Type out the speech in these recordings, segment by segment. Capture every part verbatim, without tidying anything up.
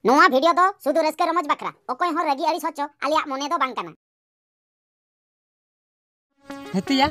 ᱱᱚᱣᱟ ᱵᱷᱤᱰᱤᱭᱳ ᱫᱚ ᱥᱩᱫᱷᱩ ᱨᱟᱹᱥᱠᱟᱹ ᱨᱚᱢᱚᱡᱽ ᱵᱟᱠᱷᱨᱟ, ᱚᱠᱚᱭ ᱦᱚᱸ ᱨᱟᱹᱜᱤ ᱟᱹᱲᱤᱥ ᱦᱚᱪᱚ ᱟᱞᱮᱭᱟᱜ ᱢᱚᱱᱮ ᱫᱚ ᱵᱟᱝ ᱠᱟᱱᱟ᱾ ᱦᱮᱛᱤᱭᱟ,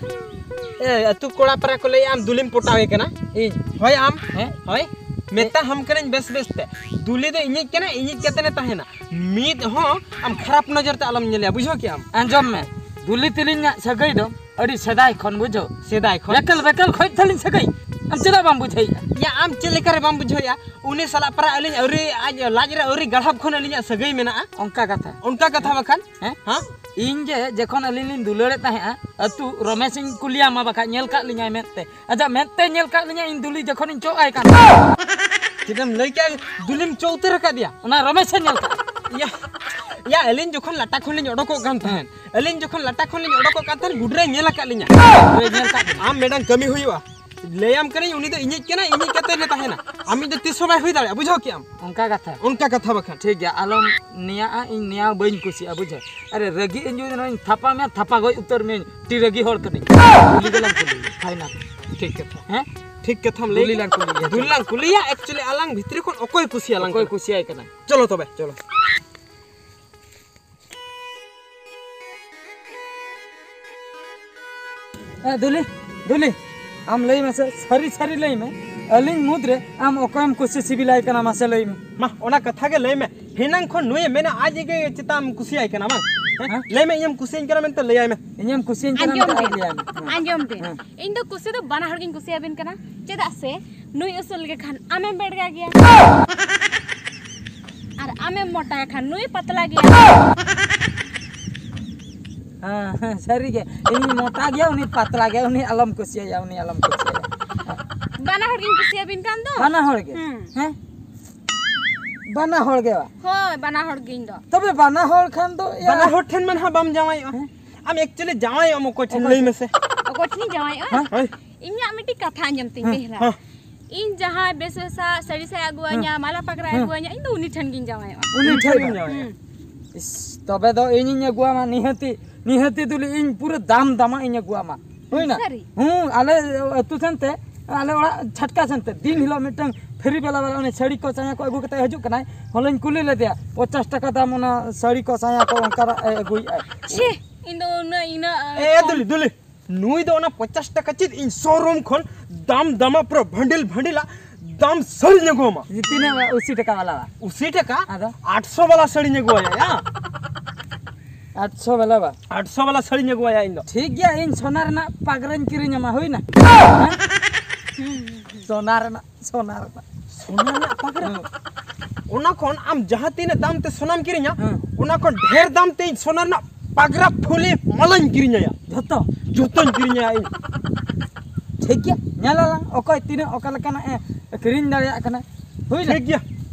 ᱮ, ᱟᱹᱛᱩ ᱠᱚᱲᱟ ᱯᱟᱨᱟ ᱠᱚ ᱞᱟᱹᱭᱟ ᱟᱢ ᱫᱩᱞᱤᱢ ᱯᱚᱴᱟᱣᱮ ᱠᱟᱱᱟ᱾ ᱤᱧ? ᱦᱳᱭ ᱟᱢ᱾ ᱦᱮᱸ? ᱦᱳᱭ᱾ ᱢᱮᱛᱟ ᱦᱟᱢ ᱠᱟᱹᱱᱟᱹᱧ ᱵᱮᱥ ᱵᱮᱥ ᱛᱮ, ᱫᱩᱞᱤ ᱫᱚ ᱤᱧᱤᱡ ᱠᱟᱱᱟ, ᱤᱧᱤᱡ ᱠᱟᱛᱮ ᱞᱮ ᱛᱟᱦᱮᱱᱟ᱾ ᱢᱤᱫ ᱦᱚᱸ ᱟᱢ ᱠᱷᱟᱨᱟᱯ ᱱᱚᱡᱚᱨ ᱛᱮ ᱟᱞᱚᱢ ᱧᱮᱞᱮᱭᱟ, ᱵᱩᱡᱷᱟᱹᱣ ᱠᱮᱜ ᱟᱢ? ᱟᱸᱡᱚᱢ ᱢᱮ, ᱫᱩᱞᱤ ᱛᱮᱞᱤᱧᱟᱜ ᱥᱟᱹᱜᱟᱹᱭ ᱫᱚ ᱟᱹᱰᱤ ᱥᱮᱫᱟᱭ ᱠᱷᱚᱱ, ᱵᱩᱡᱷᱟᱹᱣ᱾ ᱥᱮᱫᱟᱭ ᱠᱷᱚᱱ? ᱵᱮᱠᱮᱞ ᱵᱮᱠᱮᱞ ᱠᱷᱚᱡ ᱛᱟᱹᱞᱤᱧ ᱥᱟᱹᱜᱟᱹᱭ, ᱟᱢ ᱪᱮᱫᱟᱜ ᱵᱟᱢ ᱵᱩᱡᱷᱟᱹᱣᱮᱫᱼᱟ? ᱭᱟ, ᱟᱢ ᱪᱮᱫ ᱞᱮᱠᱟ ᱨᱮ ᱵᱟᱢ ᱵᱩᱡᱷᱟᱹᱣᱮᱫᱼᱟ? ᱩᱱᱤ ᱥᱟᱞᱟᱜ ᱯᱟᱨᱟ ᱟᱹᱞᱤᱧ ᱟᱹᱣᱨᱤ, ᱟᱡ ᱞᱟᱡ ᱨᱮ ᱟᱹᱣᱨᱤ ᱜᱟᱲᱦᱟᱵ ᱠᱷᱚᱱ ᱟᱹᱞᱤᱧᱟᱜ ᱥᱟᱹᱜᱟᱹᱭ ᱢᱮᱱᱟᱜᱼᱟ᱾ ᱚᱱᱠᱟ ᱠᱟᱛᱷᱟ᱾ ᱚᱱᱠᱟ ᱠᱟᱛᱷᱟ ᱵᱟᱠᱷᱟᱱ᱾ ᱦᱮᱸ? ᱦᱮᱸ? ᱤᱧ ᱜᱮ ᱡᱚᱠᱷᱚᱱ ᱟᱹᱞᱤᱧ ᱞᱤᱧ ᱫᱩᱞᱟᱹᱲᱮᱫ ᱛᱟᱦᱮᱸᱜᱼᱟ, ᱟᱹᱛᱩ ᱨᱚᱢᱮᱥᱤᱧ ᱠᱩᱞᱤᱭᱟᱢᱟ, ᱵᱟᱠᱷᱟᱡ ᱧᱮᱞ ᱠᱟᱜ ᱞᱤᱧᱟᱭ ᱢᱮᱫ ᱛᱮ᱾ ᱟᱡᱟᱜ ᱢᱮᱫ ᱛᱮ ᱧᱮᱞ ᱠᱟᱜ ᱞᱤᱧᱟ, ᱤᱧ ᱫᱩᱞᱤ ᱡᱚᱠᱷᱚᱱᱤᱧ ᱪᱚᱜ ᱟᱭ ᱠᱟᱱ ᱛᱟᱦᱮᱸᱫ᱾ ᱪᱮᱫ ᱮᱢ ᱞᱟᱹᱭ ᱠᱮᱜᱼᱟ? ᱫᱩᱞᱤᱢ ᱪᱚ ᱩᱛᱟᱹᱨ ᱟᱠᱟᱫᱮᱭᱟ? ᱚᱱᱟ ᱨᱚᱢᱮᱥᱮ ᱧᱮᱞ ᱠᱟᱜᱼᱟ᱾ ᱭᱟ, ᱭᱟ, ᱟᱹᱞᱤᱧ ᱡᱚᱠᱷᱚᱱ ᱞᱟᱴᱟ ᱠᱷᱚᱱ ᱞᱤᱧ ᱚᱰᱚᱠᱚᱜ ᱠᱟᱱ ᱛᱟᱦᱮᱸᱫ, ᱟᱹᱞᱤᱧ ᱡᱚᱠᱷᱚᱱ ᱞᱟᱴᱟ ᱠᱷᱚᱱ ᱞᱤᱧ ᱚᱰᱚᱠᱚᱜ ᱠᱟᱱ ᱛᱟᱦᱮᱸᱫ, ᱜᱩᱰᱨᱟᱹᱭ ᱧᱮᱞ ᱟᱠᱟᱫ ᱞᱤᱧᱟ᱾ ᱜᱩᱰᱨᱟᱹᱭ ᱧᱮᱞ ᱟᱠᱟᱫ ᱵᱤᱱᱟ? ᱟᱢ ᱢᱤᱫᱴᱟᱝ ᱠᱟᱹᱢᱤ ᱦᱩᱭᱩᱜᱼᱟ, ᱞᱟᱹᱭᱟᱢ ᱠᱟᱹᱱᱟᱹᱧ, ᱩᱱᱤ ᱫᱚ ᱤᱧᱤᱡ ᱠᱟᱱᱟᱭ, ᱤᱧᱤᱡ ᱠᱟᱛᱮ ᱞᱮ ᱛᱟᱦᱮᱱᱟ᱾ ᱟᱢᱤᱡ ᱫᱚ ᱛᱤᱥ ᱦᱚᱸ ᱵᱟᱭ ᱦᱩᱭ ᱫᱟᱲᱮᱭᱟᱜᱼᱟ, ᱵᱩᱡᱷᱟᱹᱣ ᱠᱮᱜᱼᱟᱢ? ᱚᱱᱠᱟ ᱠᱟᱛᱷᱟ᱾ ᱚᱱᱠᱟ ᱠᱟᱛᱷᱟ ᱵᱟᱠᱷᱟᱱ᱾ ᱴᱷᱤᱠ ᱜᱮᱭᱟ, ᱟᱞᱚᱢ ᱱᱮᱭᱟᱜᱼᱟ, ᱤᱧ ᱱᱮᱭᱟᱣ ᱵᱟᱹᱧ ᱠᱩᱥᱤᱭᱟᱜᱼᱟ, ᱵᱩᱡᱷᱟᱹᱣ᱾ ᱟᱨᱮ, ᱨᱟᱹᱜᱤ ᱤᱧ ᱡᱩᱫᱤ ᱱᱚᱣᱟᱧ ᱛᱷᱟᱯᱟ ᱢᱮᱭᱟ, ᱛᱷᱟᱯᱟ ᱜᱚᱡ ᱩᱛᱟᱹᱨ ᱢᱮᱭᱟᱹᱧ, ᱟᱹᱰᱤ ᱨᱟᱹᱜᱤ ᱦᱚᱲ ᱠᱟᱹᱱᱟᱹᱧ᱾ ᱠᱩᱞᱤ ᱜᱮᱞᱟᱝ ᱠᱩᱞᱤ, final᱾ ᱴᱷᱤᱠ ᱠᱟᱛᱷᱟ᱾ ᱦᱮᱸ? ᱴᱷᱤᱠ ᱠᱟᱛᱷᱟᱢ ᱞᱟᱹᱭ ᱫᱩᱞᱤ ᱠᱮᱫᱟ᱾ ᱞᱟᱝ ᱠᱩᱞᱤ ᱜᱮᱭᱟ᱾ ᱫᱩᱞᱤ ᱞᱟᱝ ᱠᱩᱞᱤᱭᱟ, actually ᱟᱞᱟᱝ ᱵᱷᱤᱛᱨᱤ ᱠᱷᱚᱱ ᱚᱠᱚᱭ ᱠᱩᱥᱤᱭᱟᱞᱟᱝ ᱚᱠᱚᱭ ᱠᱟᱱᱟ? ᱠᱩᱥᱤᱭᱟᱭ ᱠᱟᱱᱟ? ᱪᱚᱞᱚ ᱛᱚᱵᱮ, ᱪᱚᱞᱚ᱾ ᱮ, ᱫᱩᱞᱤ, ᱫᱩᱞᱤ, ᱟᱢ ᱞᱟᱹᱭ ᱢᱮᱥᱮ, ᱥᱟᱹᱨᱤ ᱥᱟᱹᱨᱤ ᱞᱟᱹᱭ ᱢᱮ, ᱟᱹᱞᱤᱧ ᱢᱩᱫᱽᱨᱮ ᱟᱢ ᱚᱠᱚᱭᱮᱢ ᱠᱩᱥᱤ ᱥᱤᱵᱤᱞᱟᱭ ᱠᱟᱱᱟ, ᱢᱟᱥᱮ ᱞᱟᱹᱭ ᱢᱮ᱾ ᱢᱟ, ᱚᱱᱟ ᱠᱟᱛᱷᱟ ᱜᱮ ᱞᱟᱹᱭ ᱢᱮ᱾ ᱦᱮᱱᱟᱝ ᱠᱷᱚᱱ ᱱᱩᱭᱮ ᱢᱮᱱᱟ ᱟᱡ ᱜᱮ ᱪᱮᱛᱟᱢ ᱠᱩᱥᱤᱭᱟᱭ ᱠᱟᱱᱟ, ᱵᱟᱝ? ᱦᱮᱸ? ᱦᱮᱸ? ᱞᱟᱹᱭ ᱢᱮ, ᱤᱧᱮᱢ ᱠᱩᱥᱤᱭᱟᱹᱧ ᱠᱟᱱᱟ ᱢᱮᱱᱛᱮ ᱞᱟᱹᱭᱟᱭ ᱢᱮ᱾ ᱤᱧᱮᱢ ᱠᱩᱥᱤᱭᱟᱹᱧ ᱠᱟᱱᱟ ᱟᱸᱡᱚᱢ ᱢᱮᱱᱛᱮ ᱵᱤᱱ, ᱞᱟᱹᱭᱟᱭ ᱢᱮ᱾ ᱦᱮᱸ᱾ ᱟᱸᱡᱚᱢ ᱵᱤᱱ᱾ ᱦᱮᱸ᱾ ᱤᱧ ᱫᱚ ᱠᱩᱥᱤ ᱫᱚ ᱵᱟᱱᱟ ᱦᱚᱲ ᱜᱤᱧ ᱠᱩᱥᱤᱭᱟᱵᱤᱱ ᱠᱟᱱᱟ, ᱪᱮᱫᱟᱜ ᱥᱮ ᱱᱩᱭ ᱩᱥᱩᱞ ᱜᱮ ᱠᱷᱟᱱ ᱟᱢᱮᱢ ᱵᱮᱲᱜᱟ ᱜᱮᱭᱟ᱾ ᱟᱨ ᱟᱢᱮᱢ ᱢᱚᱴᱟ ᱜᱮ ᱠᱷᱟᱱ ᱱᱩᱭ ᱯᱟᱛᱞᱟ ᱜᱮᱭᱟ᱾ ᱦᱮᱸ, ᱦᱮᱸ, ᱥᱟᱹᱨᱤ ᱜᱮ᱾ ᱤᱧ ᱢᱚᱴᱟ ᱜᱮᱭᱟ, ᱩᱱᱤ ᱯᱟᱛᱞᱟ ᱜᱮᱭᱟ, ᱩᱱᱤ ᱟᱞᱚᱢ ᱠᱩᱥᱤᱭᱟᱭᱟ, ᱩᱱᱤ ᱟᱞᱚᱢ ᱠᱩᱥᱤᱭᱟᱭᱟ᱾ ᱵᱟᱱᱟ ᱦᱚᱲ ᱜᱤᱧ ᱠᱩᱥᱤᱭᱟᱵᱤᱱ ᱠᱟᱱ ᱫᱚ᱾ ᱵᱟᱱᱟ ᱦᱚᱲ ᱜᱮ? ᱦᱩᱸ᱾ ᱦᱮᱸ? ᱵᱟᱱᱟ ᱦᱚᱲ ᱜᱮ ᱵᱟ? ᱦᱳᱭ, ᱵᱟᱱᱟ ᱦᱚᱲ ᱜᱤᱧ ᱫᱚ᱾ ᱛᱚᱵᱮ ᱵᱟᱱᱟ ᱦᱚᱲ ᱠᱷᱟᱱ ᱫᱚ ᱭᱟ᱾ ᱵᱟᱱᱟ ᱦᱚᱲ ᱴᱷᱮᱱ ᱢᱟ ᱱᱟᱦᱟᱜ ᱵᱟᱢ ᱡᱟᱶᱟᱭᱚᱜᱼᱟ᱾ ᱦᱮᱸ? ᱟᱢ actually ᱡᱟᱶᱟᱭᱚᱜ ᱟᱢ ᱚᱠᱚᱭ ᱴᱷᱮᱱ? ᱚᱠᱚᱭ ᱞᱟᱹᱭ ᱴᱷᱮᱱ? ᱢᱮᱥᱮ᱾ ᱚᱠᱚᱭ ᱴᱷᱮᱱᱤᱧ ᱡᱟᱶᱟᱭᱚᱜᱼᱟ? ᱦᱮᱸ? ᱦᱳᱭ᱾ ᱤᱧᱟᱜ ᱢᱤᱫᱴᱤᱡ ᱠᱟᱛᱷᱟ ᱟᱸᱡᱚᱢ ᱛᱤᱧ ᱦᱮᱸ, ᱵᱮᱦᱨᱟ᱾ ᱦᱮᱸ᱾ ᱤᱧ ᱡᱟᱦᱟᱸᱭ ᱵᱮᱥ ᱵᱮᱥᱟᱜ ᱥᱟᱹᱲᱤ ᱥᱟᱭᱟ ᱟᱹᱜᱩᱣᱟᱹᱧᱟ, ᱦᱮᱸ᱾ ᱢᱟᱞᱟ ᱯᱟᱜᱽᱨᱟ ᱦᱮᱸ᱾ ᱟᱹᱜᱩᱣᱟᱹᱧᱟ, ᱤᱧ ᱫᱚ ᱩᱱᱤ ᱴᱷᱮᱱ ᱜᱤᱧ ᱡᱟᱶᱟᱭᱚᱜᱼᱟ᱾ ᱩᱱᱤ ᱩᱱᱤ ᱴᱷᱮᱱ ᱴᱷᱮᱱ ᱜᱮᱢ ᱜᱮ? ᱡᱟᱶᱟᱭᱚᱜᱼᱟ? ᱦᱩᱸ᱾ ᱤᱥ, ᱛᱚᱵᱮ ᱫᱚ ᱤᱧᱤᱧ ᱟᱹᱜᱩᱣᱟᱢᱟ ᱱᱤᱦᱟᱹᱛᱤ, ᱱᱤᱦᱟᱹᱛᱤ ᱫᱩᱞᱤ, ᱤᱧ ᱯᱩᱨᱟᱹ ᱫᱟᱢ ᱫᱟᱢᱟᱜ ᱤᱧ ᱟᱹᱜᱩᱣᱟᱢᱟ᱾ ᱦᱩᱭᱱᱟ? ᱥᱟᱹᱨᱤ? ᱦᱩᱸ, ᱟᱞᱮ ᱟᱹᱛᱩ ᱥᱮᱱ ᱛᱮ, ᱟᱞᱮ ᱚᱲᱟᱜ ᱪᱷᱟᱴᱠᱟ ᱥᱮᱱ ᱛᱮ, ᱫᱤᱱ ᱦᱤᱞᱳᱜ ᱢᱤᱫᱴᱟᱝ ᱯᱷᱨᱤ ᱵᱟᱞᱟ ᱵᱟᱞᱟ ᱩᱱᱤ ᱥᱟᱹᱲᱤ ᱠᱚ ᱥᱟᱭᱟ ᱠᱚ ᱟᱹᱜᱩ ᱠᱟᱛᱮ ᱦᱤᱡᱩᱜ ᱠᱟᱱᱟᱭ᱾ ᱦᱚᱞᱟᱧ ᱠᱩᱞᱤ ᱞᱮᱫᱮᱭᱟ, ᱯᱚᱧᱪᱟᱥ ᱴᱟᱠᱟ ᱫᱟᱢ ᱚᱱᱟ ᱥᱟᱹᱲᱤ ᱠᱚ ᱥᱟᱭᱟ ᱠᱚ ᱚᱱᱠᱟᱱᱟᱜ ᱮ ᱟᱹᱜᱩᱭᱮᱫᱼᱟ᱾ ᱪᱷᱤ, ᱤᱧ ᱫᱚ ᱩᱱᱟᱹᱜ ᱤᱱᱟᱹᱜ ᱮ ᱫᱩᱞᱤ, ᱫᱩᱞᱤ, ᱱᱩᱭ ᱫᱚ ᱚᱱᱟ ᱯᱚᱧᱪᱟᱥ ᱴᱟᱠᱟ ᱪᱮᱫ ᱤᱧ ᱥᱳᱨᱩᱢ ᱠᱷᱚᱱ ᱫᱟᱢ ᱫᱟᱢᱟ ᱯᱩᱨᱟᱹ ᱵᱷᱟᱱᱰᱤᱞ ᱵᱷᱟᱱᱰᱤᱞᱟ ᱫᱟᱢ ᱥᱟᱹᱲᱤᱧ ᱟᱹᱜᱩ ᱟᱢᱟ᱾ ᱡᱮ ᱛᱤᱱᱟᱹᱜ ᱩᱥᱤ ᱴᱟᱠᱟ ᱵᱟᱞᱟ ᱵᱟ? ᱩᱥᱤ ᱴᱟᱠᱟ? ᱟᱫᱚ? ᱟᱴᱥᱚ ᱵᱟᱞᱟ ᱥᱟᱹᱲᱤᱧ ᱟᱹᱜᱩ ᱟᱭᱟ, ᱭᱟ᱾ ᱟᱴᱥᱚ ᱵᱟᱞᱟ ᱵᱟ? ᱟᱴᱥᱚ ᱵᱟᱞᱟ ᱥᱟᱹᱲᱤᱧ ᱟᱹᱜᱩ ᱟᱭᱟ ᱤᱧ ᱫᱚ᱾ ᱴᱷᱤᱠ ᱜᱮᱭᱟ, ᱤᱧ ᱥᱳᱱᱟ ᱨᱮᱱᱟᱜ ᱯᱟᱜᱽᱨᱟᱧ ᱠᱤᱨᱤᱧ ᱟᱢᱟ, ᱦᱩᱭᱱᱟ? ᱦᱮᱸ? ᱥᱳᱱᱟ ᱨᱮᱱᱟᱜ, ᱥᱳᱱᱟ ᱨᱮᱱᱟᱜ᱾ ᱥᱳᱱᱟ ᱨᱮᱱᱟᱜ ᱯᱟᱜᱽᱨᱟ? ᱦᱮᱸ᱾ ᱚᱱᱟ ᱠᱷᱚᱱ ᱟᱢ ᱡᱟᱦᱟᱸ ᱛᱤᱱᱟᱹᱜ ᱫᱟᱢ ᱛᱮ ᱥᱳᱱᱟᱢ ᱠᱤᱨᱤᱧᱟ, ᱦᱮᱸ᱾ ᱚᱱᱟ ᱠᱷᱚᱱ ᱰᱷᱮᱨ ᱫᱟᱢ ᱛᱮ ᱤᱧ ᱥᱳᱱᱟ ᱨᱮᱱᱟᱜ ᱯᱟᱜᱽᱨᱟ ᱯᱷᱩᱞᱤ ᱢᱟᱞᱟᱧ ᱠᱤᱨᱤᱧ ᱟᱭᱟ᱾ ᱡᱷᱚᱛᱚ? ᱡᱷᱚᱛᱚᱧ ᱠᱤᱨᱤᱧ ᱟᱭᱟ ᱤᱧ᱾ ᱴᱷᱤᱠ ᱜᱮᱭᱟ, ᱧᱮᱞ ᱟᱞᱟᱝ ᱚᱠᱚᱭ ᱛᱤᱱᱟᱹᱜ ᱚᱠᱟ ᱞᱮᱠᱟᱱᱟᱜ ᱮ ᱠᱤᱨᱤᱧ ᱫᱟᱲᱮᱭᱟᱜ ᱠᱟᱱᱟ᱾ ᱦᱩᱭᱱᱟ? ᱴᱷᱤᱠ ᱜᱮᱭᱟ᱾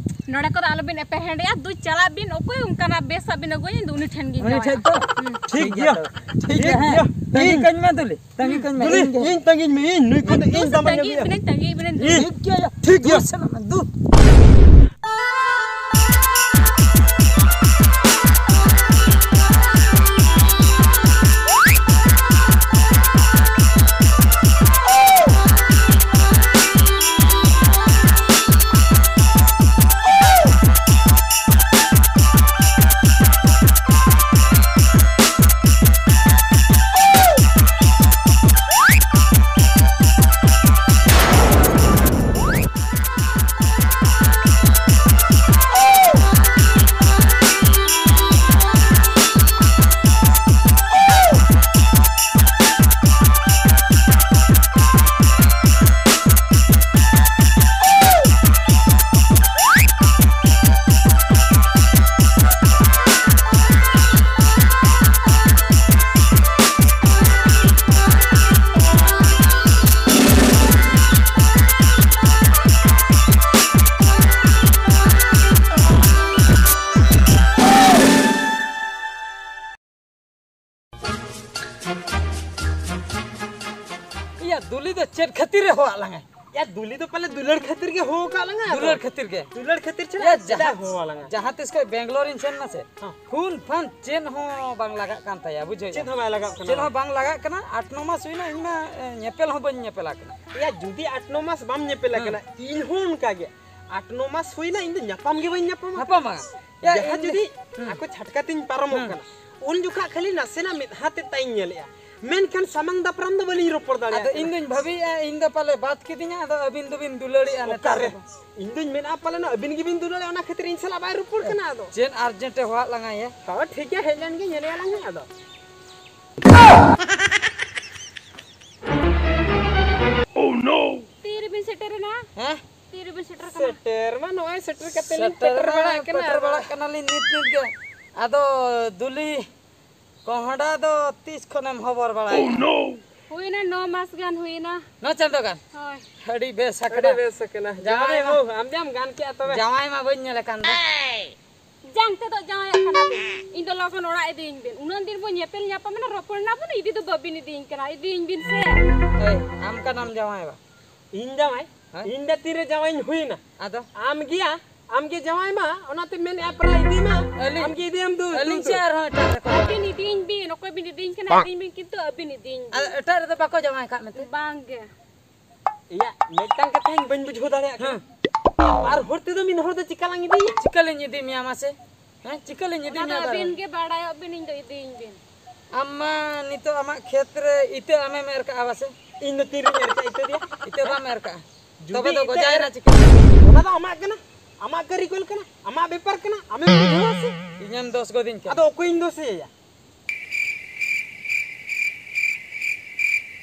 ᱱᱚᱰᱮ ᱠᱚᱫᱚ ᱟᱞᱚᱵᱤᱱ ᱮᱯᱮᱨᱦᱮᱸᱰᱮᱜᱼᱟ, ᱫᱩ ᱪᱟᱞᱟᱜ ᱵᱤᱱ, ᱚᱠᱚᱭ ᱚᱱᱠᱟᱱᱟᱜ ᱵᱮᱥᱟᱜ ᱵᱤᱱ ᱟᱹᱜᱩᱭᱟ, ᱤᱧ ᱫᱚ ᱩᱱᱤ ᱴᱷᱮᱱ ᱜᱤᱧ ᱩᱱᱤ ᱡᱟᱶᱟᱭᱟ᱾ ᱴᱷᱮᱱ ᱛᱚ? ᱦᱩᱸ᱾ ᱴᱷᱤᱠ ᱴᱷᱤᱠ ᱜᱮᱭᱟ ᱜᱮᱭᱟ᱾ ᱛᱚ᱾ ᱴᱷᱤᱠ ᱜᱮᱭᱟ, ᱴᱷᱤᱠ ᱦᱮᱸ᱾ ᱜᱮᱭᱟ᱾ ᱛᱟᱺᱜᱤ ᱤᱧ ᱠᱟᱹᱧ ᱢᱮ, ᱫᱩᱞᱤ᱾ ᱛᱟᱺᱜᱤ ᱠᱟᱹᱧ ᱢᱮ, ᱤᱧ ᱤᱧ ᱱᱩᱭ ᱠᱷᱚᱱ ᱫᱚ ᱤᱧ ᱫᱩᱥᱮ ᱫᱟᱢᱟᱧ ᱛᱟᱺᱜᱤ ᱟᱹᱜᱩᱭᱟ᱾ ᱵᱤᱱᱟᱹᱧ, ᱛᱟᱺᱜᱤ ᱵᱤᱱᱟᱹᱧ, ᱫᱩ᱾ ᱤᱧ᱾ ᱴᱷᱤᱠ ᱜᱮᱭᱟ᱾ ᱴᱷᱤᱠ ᱜᱮᱭᱟ᱾ ᱫᱩ ᱥᱮᱱᱚᱜ ᱢᱮ, ᱫᱩ᱾ ᱤᱭᱟ, ᱫᱩᱞᱤ ᱫᱚ ᱪᱮᱫ ᱠᱷᱟᱹᱛᱤᱨ ᱮ ᱦᱚᱦᱚᱣᱟᱫ ᱞᱟᱝᱟᱭ? ᱭᱟ, ᱫᱩᱞᱤ ᱫᱚ ᱯᱟᱞᱮ ᱫᱩᱞᱟᱹᱲ ᱠᱷᱟᱹᱛᱤᱨ ᱜᱮ ᱦᱚᱦᱚ ᱟᱠᱟᱫ ᱞᱟᱝᱟ ᱟᱫᱚ᱾ ᱫᱩᱞᱟᱹᱲ ᱠᱷᱟᱹᱛᱤᱨ ᱜᱮ᱾ ᱫᱩᱞᱟᱹᱲ ᱠᱷᱟᱹᱛᱤᱨ ᱪᱮᱫᱟᱜ ᱭᱟ, ᱪᱮᱫᱟᱜ ᱡᱟᱦᱟᱸ, ᱦᱚᱦᱚ ᱟᱞᱟᱝᱟ? ᱡᱟᱦᱟᱸ ᱛᱤᱥ ᱠᱷᱚᱱ ᱵᱮᱝᱜᱟᱞᱳᱨ ᱤᱧ ᱥᱮᱱ ᱱᱟ ᱥᱮ, ᱦᱚᱸ᱾ ᱯᱷᱳᱱ ᱯᱷᱟᱱ ᱪᱮᱫ ᱦᱚᱸ ᱵᱟᱝ ᱞᱟᱜᱟᱜ ᱠᱟᱱ ᱛᱟᱭᱟ, ᱵᱩᱡᱷᱟᱹᱣ? ᱪᱮᱫ ᱦᱚᱸ ᱵᱟᱭ ᱞᱟᱜᱟᱜ ᱠᱟᱱᱟ᱾ ᱪᱮᱫ ᱦᱚᱸ ᱵᱟᱝ ᱞᱟᱜᱟᱜ ᱠᱟᱱᱟ᱾ ᱟᱴ ᱱᱚ ᱢᱟᱥ ᱦᱩᱭᱱᱟ, ᱤᱧ ᱢᱟ, ᱮ, ᱧᱮᱯᱮᱞ ᱦᱚᱸ ᱵᱟᱹᱧ ᱧᱮᱯᱮᱞ ᱟᱠᱟᱱᱟ᱾ ᱭᱟ, ᱡᱩᱫᱤ ᱟᱴ ᱱᱚ ᱢᱟᱥ ᱵᱟᱢ ᱧᱮᱯᱮᱞ ᱦᱩᱸ᱾ ᱟᱠᱟᱱᱟ, ᱤᱧ ᱦᱚᱸ ᱚᱱᱠᱟ ᱜᱮ᱾ ᱟᱴ ᱱᱚ ᱢᱟᱥ ᱦᱩᱭᱱᱟ, ᱤᱧ ᱫᱚ ᱧᱟᱯᱟᱢ ᱜᱮ ᱵᱟᱹᱧ ᱧᱟᱯᱟᱢ ᱟᱠᱟᱱᱟ᱾ ᱧᱟᱯᱟᱢᱟ᱾ ᱭᱟ, ᱡᱟᱦᱟᱸ ᱤᱧ ᱡᱩᱫᱤ ᱦᱩᱸ᱾ ᱟᱠᱚ ᱪᱷᱟᱴᱠᱟ ᱛᱤᱧ ᱯᱟᱨᱚᱢᱚᱜ ᱦᱩᱸ᱾ ᱠᱟᱱᱟ, ᱩᱱ ᱡᱚᱠᱷᱟ ᱠᱷᱟᱹᱞᱤ ᱱᱟᱥᱮᱱᱟᱜ ᱢᱮᱫᱦᱟ ᱛᱮ ᱛᱟᱭᱤᱧ ᱧᱮᱞᱮᱜᱼᱟ, ᱢᱮᱱᱠᱷᱟᱱ ᱥᱟᱢᱟᱝ ᱫᱟᱯᱨᱟᱢ ᱫᱚ ᱵᱟᱹᱞᱤᱧ ᱨᱚᱯᱚᱲ ᱫᱟᱲᱮᱭᱟᱜ ᱟᱫᱚ ᱠᱟᱱᱟ᱾ ᱤᱧ ᱫᱩᱧ ᱵᱷᱟᱹᱵᱤᱭᱮᱜᱼᱟ, ᱤᱧ ᱫᱚ ᱯᱟᱞᱮ ᱵᱟᱫ ᱠᱤᱫᱤᱧᱟ, ᱟᱫᱚ ᱟᱹᱵᱤᱱ ᱫᱚᱵᱤᱱ ᱫᱩᱞᱟᱹᱲᱮᱜᱼᱟ ᱱᱮᱛᱟᱨ ᱚᱠᱟᱨᱮ? ᱫᱚ᱾ ᱤᱧ ᱫᱩᱧ ᱢᱮᱱᱟ ᱯᱟᱞᱮᱱ ᱟᱹᱵᱤᱱ ᱜᱮᱵᱤᱱ ᱫᱩᱞᱟᱹᱲᱮᱜᱼᱟ, ᱚᱱᱟ ᱠᱷᱟᱹᱛᱤᱨ ᱤᱧ ᱥᱟᱞᱟᱜ ᱵᱟᱭ ᱨᱚᱯᱚᱲ ᱠᱟᱱᱟ ᱟᱫᱚ᱾ ᱪᱮᱫ urgent ᱮ ᱦᱚᱦᱚᱣᱟᱫ ᱞᱟᱝᱟ ᱭᱟ? ᱦᱳᱭ, ᱴᱷᱤᱠ ᱜᱮᱭᱟ, ᱦᱮᱡ ᱞᱮᱱ ᱜᱮ, ᱧᱮᱞᱮᱭᱟ ᱞᱟᱝ ᱦᱟᱸᱜ ᱟᱫᱚ᱾ ᱛᱤᱨᱮᱵᱤᱱ ᱥᱮᱴᱮᱨᱮᱱᱟ? ᱦᱮᱸ? ᱛᱤᱨᱮᱵᱤᱱ ᱥᱮᱴᱮᱨ ᱠᱟᱱᱟ? ᱥᱮᱴᱮᱨ ᱢᱟ ᱱᱚᱜᱼᱚᱭ ᱥᱮᱴᱮᱨ ᱠᱟᱛᱮ ᱞᱤᱧ ᱥᱮᱴᱮᱨ ᱯᱮᱴᱮᱨ ᱢᱟ ᱵᱟᱲᱟᱜ ᱠᱟᱱᱟ᱾ ᱯᱮᱴᱮᱨ ᱵᱟᱲᱟᱜ ᱠᱟᱱᱟᱞᱤᱧ ᱱᱤᱛ ᱱᱤᱛ ᱜᱮ᱾ ᱟᱫᱚ ᱫᱩᱞᱤ ᱠᱚᱦᱰᱟ ᱫᱚ ᱛᱤᱥ ᱠᱷᱚᱱᱮᱢ ᱦᱚᱵᱚᱨ ᱵᱟᱲᱟᱭᱮᱫᱼᱟ? ᱦᱩᱭᱱᱟ ᱱᱚ ᱢᱟᱥ ᱜᱟᱱ ᱦᱩᱭᱱᱟ᱾ ᱱᱚ ᱪᱟᱸᱫᱚ ᱜᱟᱱ? ᱦᱳᱭ᱾ ᱟᱹᱰᱤ ᱵᱮᱥ ᱟᱹᱰᱤ ᱟᱠᱟᱱᱟ᱾ ᱵᱮᱥ ᱟᱠᱟᱱᱟ᱾ ᱡᱟᱶᱟᱭ ᱡᱟᱶᱟᱭ ᱢᱟ᱾ ᱵᱟᱹᱦᱩ, ᱟᱢ ᱡᱟᱢ ᱜᱟᱱ ᱠᱮᱜᱼᱟ ᱛᱚᱵᱮ᱾ ᱡᱟᱶᱟᱭ ᱢᱟ ᱵᱟᱹᱧ ᱧᱮᱞ ᱟᱠᱟᱱ ᱫᱚ᱾ ᱡᱟᱝ ᱛᱮᱫᱚ ᱡᱟᱶᱟᱭᱚᱜ ᱠᱟᱱᱟ ᱵᱤᱱ᱾ ᱤᱧ ᱫᱚ ᱞᱚᱜᱚᱱ ᱚᱲᱟᱜ ᱤᱫᱤᱭᱤᱧ ᱵᱤᱱ᱾ ᱩᱱᱟᱹᱜ ᱫᱤᱱ ᱵᱚᱱ ᱧᱮᱯᱮᱞ ᱧᱟᱯᱟᱢ ᱮᱱᱟ, ᱨᱚᱯᱚᱲ ᱮᱱᱟ ᱵᱚᱱ, ᱤᱫᱤ ᱫᱚ ᱵᱟᱹᱵᱤᱱ ᱤᱫᱤᱭᱤᱧ ᱠᱟᱱᱟ᱾ ᱤᱫᱤᱭᱤᱧ ᱵᱤᱱ ᱥᱮ᱾ ᱮᱭ, ᱟᱢ ᱠᱟᱱᱟᱢ ᱡᱟᱶᱟᱭ ᱵᱟ? ᱤᱧ ᱡᱟᱶᱟᱭ? ᱦᱮᱸ? ᱤᱧ ᱫᱚ ᱛᱤᱨᱮ ᱡᱟᱶᱟᱭᱤᱧ ᱦᱩᱭᱱᱟ? ᱟᱫᱚ? ᱟᱢ ᱜᱮᱭᱟ, ᱟᱢ ᱜᱮ ᱡᱟᱶᱟᱭ ᱢᱟ, ᱚᱱᱟᱛᱮ ᱢᱮᱱᱮᱫᱼᱟ ᱯᱨᱟᱭ ᱤᱫᱤ ᱢᱟ᱾ ᱟᱹᱞᱤᱧ, ᱟᱢ ᱜᱮ ᱤᱫᱤᱭᱟᱢ ᱫᱩ, ᱟᱹᱞᱤᱧ ᱫᱩ, ᱥᱮ ᱫᱩ᱾ ᱟᱨᱦᱚᱸ ᱮᱴᱟᱜ ᱨᱮᱠᱚ ᱟᱹᱵᱤᱱ ᱤᱫᱤᱭᱤᱧ ᱵᱤᱱ, ᱚᱠᱚᱭ ᱵᱤᱱ ᱤᱫᱤᱭᱤᱧ ᱠᱟᱱᱟ, ᱤᱫᱤᱭᱤᱧ ᱵᱤᱱ, ᱠᱤᱱᱛᱩ ᱟᱹᱵᱤᱱ ᱤᱫᱤᱭᱤᱧ ᱵᱤᱱ᱾ ᱟᱨ ᱮᱴᱟᱜ ᱨᱮᱫᱚ ᱵᱟᱠᱚ ᱡᱟᱶᱟᱭ ᱠᱟᱜ ᱢᱮᱛᱮ? ᱵᱟᱝ ᱜᱮ᱾ ᱤᱭᱟ, ᱢᱤᱫᱴᱟᱝ ᱠᱟᱛᱷᱟᱧ ᱵᱟᱹᱧ ᱵᱩᱡᱷᱟᱹᱣ ᱫᱟᱲᱮᱭᱟᱜ ᱠᱟᱱᱟ᱾ ᱦᱮᱸ᱾ ᱟᱨ ᱦᱚᱲ ᱛᱮᱫᱚ ᱢᱤᱫ ᱦᱚᱲ ᱫᱚ ᱪᱤᱠᱟ ᱞᱟᱝ ᱤᱫᱤᱭᱟ? ᱪᱤᱠᱟ ᱞᱤᱧ ᱤᱫᱤ ᱢᱮᱭᱟ ᱢᱟᱥᱮ? ᱦᱮᱸ, ᱪᱤᱠᱟᱹ ᱞᱤᱧ ᱤᱫᱤ ᱚᱱᱟ ᱫᱚ ᱢᱮᱭᱟ ᱟᱹᱵᱤᱱ ᱵᱟᱨᱦᱮ? ᱜᱮ ᱵᱟᱲᱟᱭᱚᱜ ᱵᱤᱱ, ᱤᱧ ᱫᱚ ᱤᱫᱤᱭᱤᱧ ᱵᱤᱱ᱾ ᱟᱢ ᱢᱟ ᱱᱤᱛᱚᱜ ᱟᱢᱟᱜ ᱠᱷᱮᱛ ᱨᱮ ᱤᱛᱟᱹ ᱟᱢᱮᱢ ᱮᱨ ᱠᱟᱜᱼᱟ ᱵᱟᱥᱮ? ᱤᱧ ᱫᱚ ᱛᱤᱨᱤᱧ ᱮᱨ ᱠᱟᱜᱼᱟ ᱤᱛᱟᱹ ᱫᱚᱭᱟ? ᱤᱛᱟᱹ ᱵᱟᱢ ᱮᱨ ᱠᱟᱜᱼᱟ᱾ ᱡᱩᱫᱤ ᱛᱚᱵᱮ ᱫᱚ ᱤᱛᱟᱹ ᱜᱚᱡᱟᱭᱮᱱᱟ ᱮᱨ, ᱪᱤᱠᱟᱹ? ᱚᱱᱟ ᱫᱚ ᱟᱢᱟᱜ ᱠᱟᱱᱟ, ᱟᱢᱟᱜ ᱠᱟᱹᱨᱤᱜᱚᱞ ᱠᱟᱱᱟ, ᱟᱢᱟᱜ ᱵᱮᱯᱟᱨ ᱠᱟᱱᱟ, ᱟᱢᱮᱢ ᱵᱩᱡᱷᱟᱹᱣᱟ ᱥᱮ? ᱤᱧᱮᱢ ᱫᱳᱥ ᱜᱚᱫᱤᱧ ᱠᱟᱱᱟ᱾ ᱟᱫᱚ ᱚᱠᱚᱭᱤᱧ ᱫᱳᱥᱮᱭᱟ?